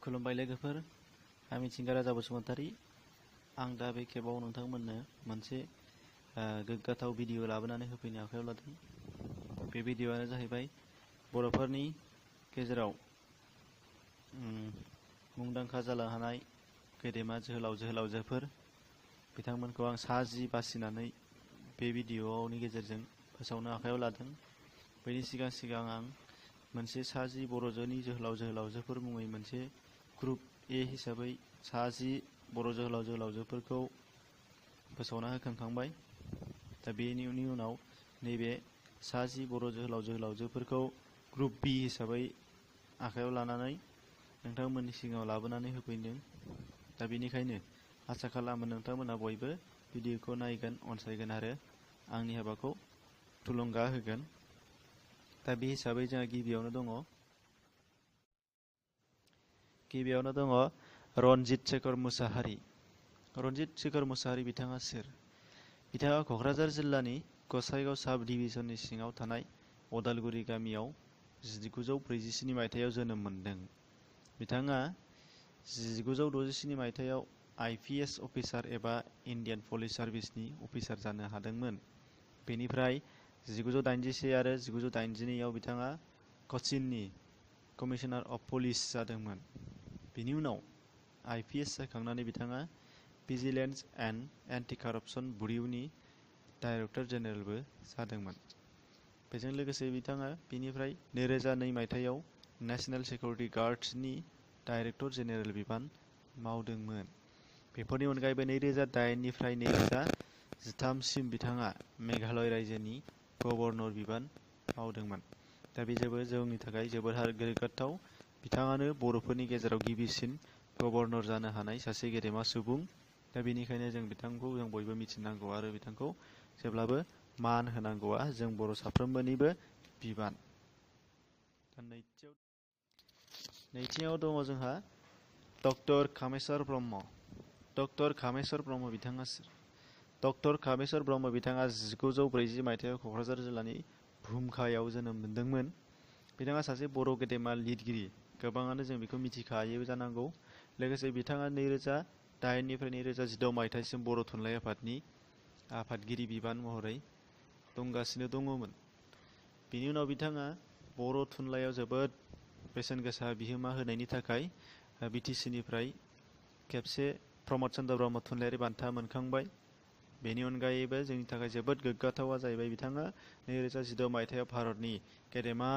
खुलुमबाय लोगोफोर, आं मिथिंगा राजा बसुमतारी। आं दा बे खेबाव नोंथांमोननो मोनसे गोग्गाथाव भिडिअ लाबोनानै होफैनो आखायाव लादों। बे भिडिअआनो जाहैबाय बर'फोरनि गेजेराव मुंदांखा जानो हानाय गेदेमा जोहोलावजोफोर बिथांमोनखौ आं सा 10 बासिनानै बे भिडिअनि गेजेरजों फोसावनो आखायाव लादों। बेनि सिगां आं मोनसे सा 10 बर'नि जोहोलावजोफोर मुङै मोनसे ग्रुप ए हिसाबै सा 10 बर' जोहोलावजोफोरखौ फोसावना होखांबाय। दा बेनि उनाव नैबे सा 10 बर' जोहोलावजोफोरखौ ग्रुप बी हिसाबै आखायाव लानानै नोंथांमोननि सिगाङाव लाबोनानै होफैदों। दा बेनिखायनो आसा खालामो नोंथांमोना बयबो भिडिअखौ नायगोन, अनसायगोन आरो आंनि हाबाखौ थुलुंगा होगोन। दा बे हिसाबै जोंहा गिबियावनो दङ रनजित शेखर मुसाहारि। रनजित शेखर मुसाहारि बिथाङा सोर? बिथाङा क'क्राझार जिल्लानि गसाइगाव साब डिभिजननि सिङाव थानाय अदालगुरि गामियाव 1947 मायथाइयाव जोनोम मोनदों। बिथाङा 1967 मायथाइयाव IPS अफिसार एबा इन्डियान पुलिस सार्भिसनि अफिसार जानो हादोंमोन। बेनिफ्राय 1981 आरो 1982 आव बिथाङा कचिननि कमिशनार अफ पुलिस जादोंमोन। बिनि उनाव IPS जाखांनानै बिथाङा भिजिलेन्स एन्ड एन्टि कराप्सन ब्युरोनि डाइरेक्टर जेनेरेलबो जादोंमोन। बेजों लोगोसे बिथाङा बेनिफ्राय 2002 मायथाइयाव नेशनेल सिकिउरिटि गार्ड्सनि डाइरेक्टर जेनेरेल बिबान मावदोंमोन। बेफोरनि अनगायैबो 2008 निफ्राय 2013 सिम बिथाङा मेघालय रायजोनि गभर्नर बिबान मावदोंमोन। दा बे जोंनि थाखाय जोबोद गोग्गाथाव। बिथाङानो बर'फोरनि गेजेराव गिबिसिन गभर्नर जानो हानाय सासे गेदेमा सुबुं। दा बेनिखायनो जों बिथांखौ बयबो मिथिनांगौ आरो बिथांखौ जेब्लाबो मान होनांगौआ जों बर' साफ्रोमबोनिबो बिबान। दा नैथियाव दङ जोंहा डक्टर कामेस्वर ब्रह्म। डक्टर कामेस्वर ब्रह्म बिथाङा सोर? डक्टर कामेस्वर ब्रह्म बिथाङा 1940 मायथाइयाव क'क्राझार जिल्लानि भुमखायाव जोनोम मोनदोंमोन। बिथाङा सासे बर' गेदेमा लिरगिरि। गोबाङानो जों बेखौ मिथिखायो जानांगौ। लोगोसे बिथाङा 2008 निफ्राय 2016 मायथाइसिम बर' थुनलाइ आफादनि आफादगिरि बिबान महरै दंगासिनो दङमोन। बिनि उनाव बिथाङा बर' थुनलाइयाव जोबोद बेसेन गोसा बिहोमा होनायनि थाखाय BTC निफ्राय खेबसे प्रमद चन्द्र ब्रह्म थुनलाइयारि बान्था मोनखांबाय। बेनि अनगायैबो जोंनि थाखाय जोबोद गोग्गाथावा जाहैबाय बिथाङा 2016 मायथाइयाव भारतनि गेदेमा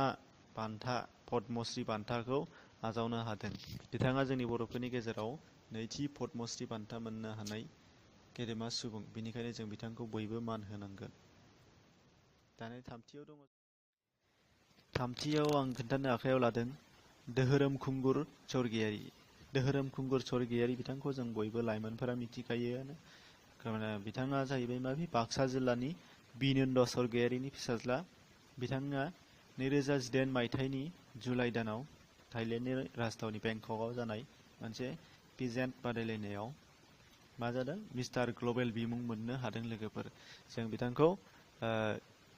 बान्था पद्मश्री बान्थाखौ आजावनो हादों। बिथाङा जोंनि बर'फोरनि गेजेराव नैथि पद्मश्री बान्था मोननो हानाय गेदेमा सुबुं। बेनिखायनो जों बिथांखौ बयबो मान होनांगोन। दानि थामथियाव आं खोन्थानो आखायाव लादों दोहोरोम खुंगुर स्वर्गियारि। दोहोरोम खुंगुर स्वर्गियारि बिथांखौ जों बयबो लाइमोनफोरा मिथिखायोआनो। बिथाङा जाहैबाय बाक्सा जिल्लानि बिनोन्द स्वर्गियारिनि फिसाज्ला। बिथाङा 2018 मायथाइनि जुलाइ दानाव थाइलेण्डनि राजधानी बेंककआव जानाय मोनसे पेजेन्ट बादायलायनायाव मा जादों? मिस्टार ग्लबेल बिमुं मोननो हादों लोगोफोर। जों बिथांखौ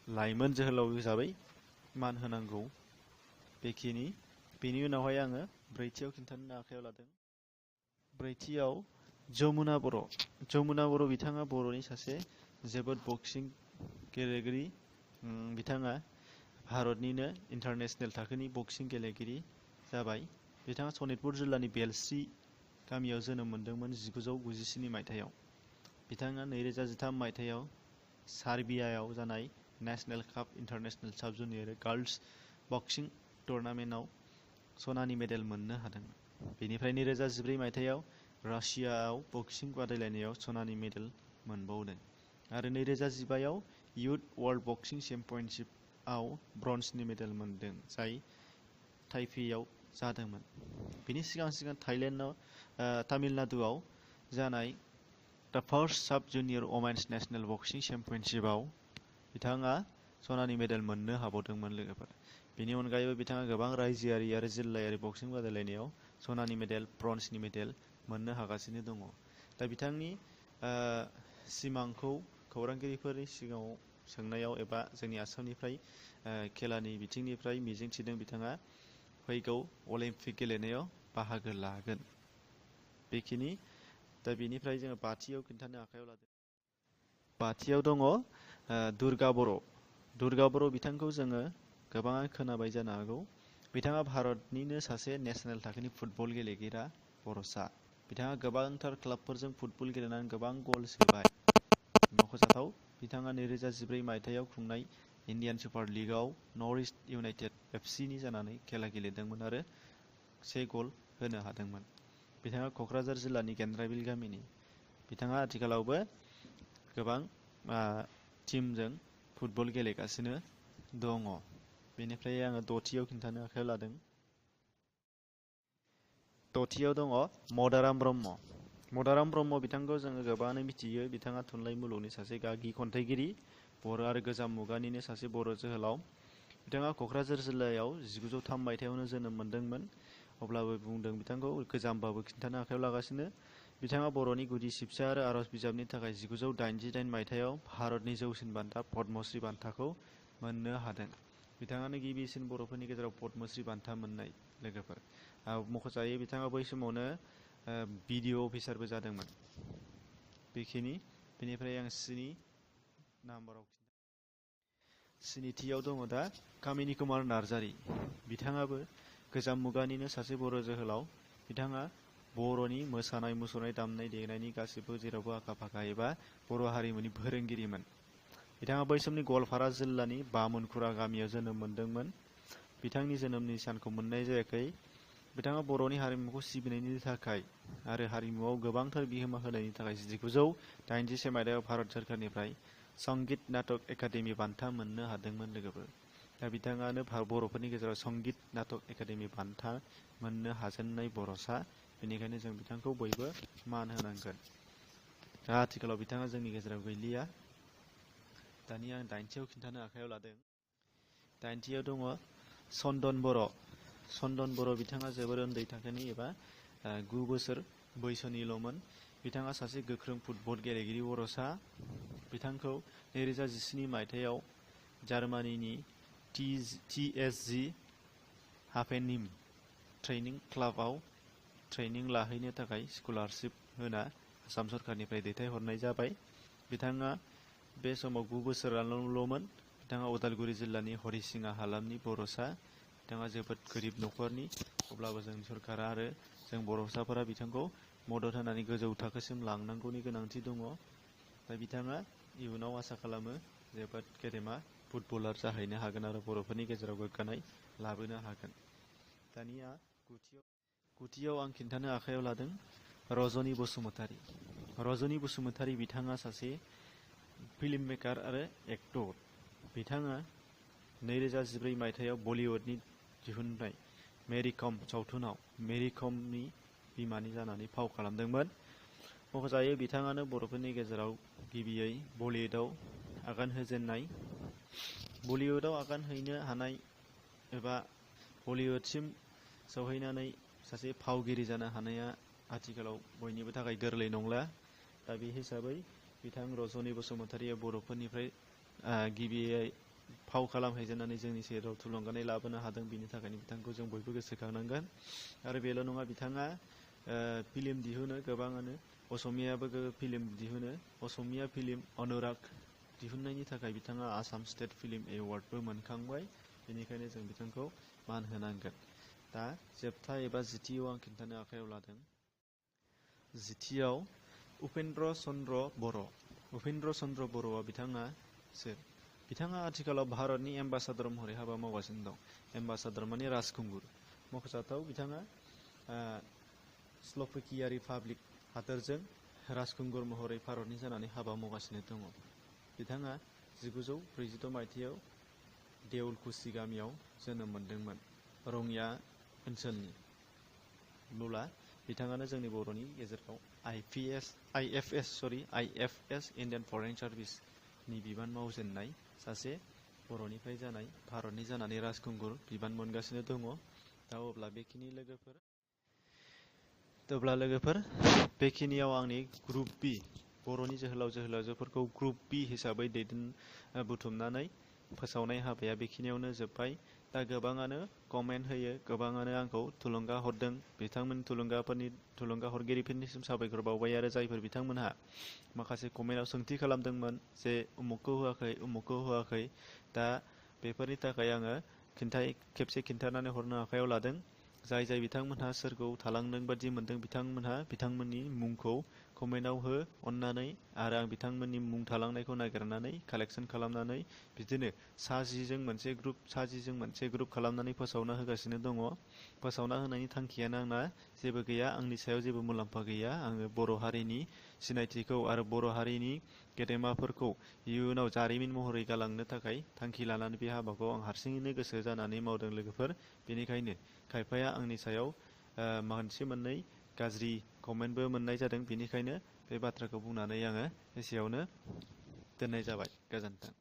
लाइमोन जोहोलाव हिसाबै मान होनांगौ। बेखिनि। बेनि उनावहाय आङो ब्रैथियाव खिन्थानो आखायाव लादों। ब्रैथियाव जमुना बर'। जमुना बर' बिथाङा बर'नि सासे जोबोद बक्सिं गेलेगिरि। बिथाङा भारतनिनो इन्टारनेशनेल थाखोनि बक्सिं गेलेगिरि जाबाय। बिथाङा सनितपुर जिल्लानि बेलस्रि गामियाव जोनोम मोनदोंमोन 1997 मायथाइयाव। बिथाङा 2013 मायथाइयाव सार्बियायाव जानाय नेशनेल काप इन्टारनेशनेल साब जुनियर गार्ल्स बक्सिं टुर्नामेन्टआव सनानि मेडेल मोननो हादोंमोन। बेनिफ्राय 2014 मायथाइयाव रासियाआव बक्सिं बादायलायनायाव सनानि मेडेल मोनबावदों आरो 2015 आव युथ वर्ल्ड बक्सिं चेम्पियनशिपआव ब्रन्जनि मेडेल मोनदों, जाय ताइपेइआव जादोंमोन। बिनि सिगां तामिलनाडुआव जानाय द फार्स्ट साब जुनियर वमेन्स नेशनेल बक्सिं चेम्पियनशिपआव बिथाङा सनानि मेडेल मोननो हाबावदोंमोन लोगोफोर। बेनि अनगायैबो बिथाङा गोबां रायजोआरि आरो जिल्लायारि बक्सिं बादायलायनायाव सनानि मेडेल, ब्रन्जनि मेडेल मोननो हागासिनो दङ। दा बिथांनि सिमांखौ खौरांगिरिफोरनि सिगाङाव सोंनायाव एबा जोंनि आसामनिफ्राय खेलानि बिथिंनिफ्राय मिजिंथिदों बिथाङा फैगौ अलिम्पिक गेलेनायाव बाहागो लागोन। बेखिनि दा बेनिफ्राय जोङो बाथियाव खिन्थानो आखायाव लादों। बाथियाव दङ दुर्गा बर'। दुर्गा बर' बिथांखौ जोङो गोबाङा खोनाबाय जानो हागौ। बिथाङा भारतनिनो सासे नेशनेल थाखोनि फुटबल गेलेगिरि बर'सा। बिथाङा गोबांथार क्लाबफोरजों फुटबल गेलेनानै गोबां गल सोबाय। मख'जाथाव बिथाङा 2014 मायथाइयाव खुंनाय इन्डियान सुपार लीगआव नर्थ इस्ट इउनाइटेड एफसीनि जानानै खेला गेलेदोंमोन आरो 1 गल होनो हादोंमोन। बिथाङा क'क्राझार जिल्लानि गेन्द्राबिल गामिनि। बिथाङा आथिखालावबो गोबां टीमजों फुटबल गेलेगासिनो दङ। बेनिफ्राय आङो दथियाव खिन्थानो आखायाव लादों। दथियाव दङ मदाराम ब्रह्म। मदाराम ब्रह्म बिथांखौ जोङो गोबाङानो मिथियो। बिथाङा थुनलाइ मुलुगनि सासे गागि खन्थाइगिरि, बर' आरो गोजाम मुगानिनो सासे बर' जोहोलाव। बिथाङा क'क्राझार जिल्लायाव 1903 मायथाइयावनो जोनोम मोनदोंमोन। अब्लाबो बुंदों बिथांखौ गोजामबाबो खिन्थानो आखायाव लागासिनो। बिथाङा बर'नि गुदि सिबसा आरो आरज बिजाबनि थाखाय 1988 मायथाइयाव भारतनि जौसिन बान्था पद्मश्री बान्थाखौ मोननो हादों। बिथाङानो गिबिसिन बर'फोरनि गेजेराव पद्मश्री बान्था मोननाय लोगोफोर। मख'जायो बिथाङा बै समावनो BDO अफिसारबो जादोंमोन। बेखिनि। बेनिफ्राय आं स्निथियाव दङ दा कामिनी कुमार नार्जारी। बिथाङाबो गोजाम मुगानिनो सासे बर' जोहोलाव। बिथाङा बर'नि मोसानाय मुसुरनाय दामनाय देनायनि गासिबो जेरावबो आखा फाखा एबा बर' हारिमुनि फोरोंगिरिमोन। बिथाङा बै समनि गवालपारा जिल्लानि बामोनखुरा गामियाव जोनोम मोनदोंमोन। बिथांनि जोनोमनि सानखौ मोननाय जायाखै। बिथाङा बर'नि हारिमुखौ सिबिनायनि थाखाय आरो हारिमुआव गोबांथार बिहोमा होनायनि थाखाय 1986 मायथाइयाव भारत सोरखारनिफ्राय संगीत नाटक एकाडेमि बान्था मोननो हादोंमोन लोगोफोर। दा बिथाङानो बर'फोरनि गेजेराव संगीत नाटक एकाडेमि बान्था मोननो हाजेननाय बर'सा। बेनिखायनो जों बिथांखौ बयबो मान होनांगोन। दा आथिखालाव बिथाङा जोंनि गेजेराव गैलिया। दानिया आं 9थियाव खिन्थानो आखायाव लादों। 9थियाव दङ चन्दन बर'। चन्दन बर' बिथाङा जोबोर उन्दै थाखोनि एबा 9 बोसोर बैसोनिल'मोन। बिथाङा सासे गोख्रों फुटबल गेलेगिरि बर'सा। बिथांखौ 2017 मायथाइयाव जार्मानिनि TSG हाफेनहिम ट्रेनिं क्लाबआव ट्रेनिं लाहैनो थाखाय स्कलारशिप होना आसाम सरकारनिफ्राय दैथायहरनाय जाबाय। बिथाङा बे समाव 9 बोसोराल'मोन। बिथाङा उदालगुरि जिल्लानि हरिसिङा हालामनि बर'सा। बिथाङा जोबोद गोरिब न'खरनि। अब्लाबो जोंनि सरकारा आरो जों बर'साफोरा बिथांखौ मदद होनानै गोजौ थाखोसिम लांनांगौनि गोनांथि दङ। दा बिथाङा इयुनाव आसा खालामो जोबोद गेदेमा फुटबलार जाहैनो हागोन आरो बर'फोरनि गेजेराव गोग्गानाय लाबोनो हागोन। दानिया 9थियाव आं खिन्थानो आखायाव लादों रजनी बसुमतारी। रजनी बसुमतारी बिथाङा सासे फिल्म मेकार आरो एक्टर। बिथाङा 2014 मायथाइयाव बलिउडनि दिहुननाय मेरी कम सावथुनाव मेरी कमनि बिमानि जानानै फाव खालामदोंमोन। मख'जायो बिथाङानो बर'फोरनि गेजेराव गिबियै बलिउडआव आगान होजेननाय। बलिउडआव आगान हैनो हानाय एबा बलिउडसिम सौहैनानै सासे फावगिरि जानो हानाया आथिखालाव बयनिबो थाखाय गोरलै नंला। दा बे हिसाबै बिथां रजनी बसुमतारीया बर'फोरनिफ्राय गिबियै फाव खालामहैजेननानै जोंनि सेराव थुलुंगानाय लाबोनो हादों। बिनि थाखायनो बिथांखौ जों बयबो गोसोखांनांगोन। आरो बेल' नङा बिथाङा फिल्म दिहुनो गोबाङानो। असमियाबो फिल्म दिहुनो। असमिया फिल्म अनुराग दिहुननायनि थाखाय बिथाङा आसाम स्टेट फिल्म एवार्डबो मोनखांबाय। बेनिखायनो जों बिथांखौ मान होनांगोन। दा जोबथा एबा 10थियाव आं खिन्थानो आखायाव लादों। 10थियाव उपेन्द्र चन्द्र बर'। उपेन्द्र चन्द्र बर'आ बिथाङा सोर? बिथाङा आथिखालाव भारतनि एम्बासादर महरै हाबा मावगासिनो दं। एम्बासादर माने राजखुंगुर। मख'जाथाव बिथाङा स्ल'भाकिया रिपाब्लिक हादोरजों राजखुंगुर महरै भारतनि जानानै हाबा मावगासिनो दङ। बिथाङा 1946 मायथाइयाव देउलकुसि गामियाव जोनोम मोनदोंमोन। रङिया ओनसोलनि। मुला बिथाङानो जोंनि बर'नि गेजेराव IFS इन्डियान फरेन सार्भिसनि बिबान मावजेननाय सासे बर'निफ्राय जानाय भारतनि जानानै राजखुंगुर बिबान मोनगासिनो दङ। दा अब्ला लोगोफोर बेखिनियाव आंनि ग्रुप बि बर'नि जोहोलाव जोहोलावजोफोरखौ ग्रुप बि हिसाबै बुथुमनानै फोसावनाय हाबाया बेखिनियावनो जोब्बाय। दा गोबाङानो कमेन्ट होयो, गोबाङानो आंखौ थुलुंगा हरदों। बिथांमोन थुलुंगा हरगिरिफोरनिसिम साबायखर बावबाय। आरो जायफोर बिथांमोनहा माखासे कमेन्टआव सोंथि खालामदोंमोन जे उमुकखौ होआखै, दा बेफोरनि थाखाय आङो खेबसे खिन्थानानै हरनो आखायाव लादों। जाय बिथांमोनहा सोरखौ थालांदों बादि मोनदों बिथांमोनहा बिथांमोननि मुंखौ कमेन्टआव हो अननानै, आरो आं बिथांमोननि मुं थालांनायखौ नागिरनानै कालेक्सन खालामनानै बिदिनो सा 10जों मोनसे ग्रुप खालामनानै फोसावना होगासिनो दङ। फोसावना होनायनि थांखियानो आंना जेबो गैया, आंनि सायाव जेबो मुलाम्फा गैया। आङो बर' हारिनि सिनायथिखौ आरो बर' हारिनि गेदेमाफोरखौ इयुनाव जारिमिन महरै गालांनो थाखाय थांखि लानानै बे हाबाखौ आं हारसिङैनो गोसो जानानै मावदों लोगोफोर। बेनिखायनो खायफाया आंनि सायाव मोनसे मोननै गाज्रि कमेन्टबो मोननाय जादों। बेनिखायनो बे बाथ्राखौ बुंनानै आङो एसेयावनो दोननाय जाबाय। गोजोन्थों।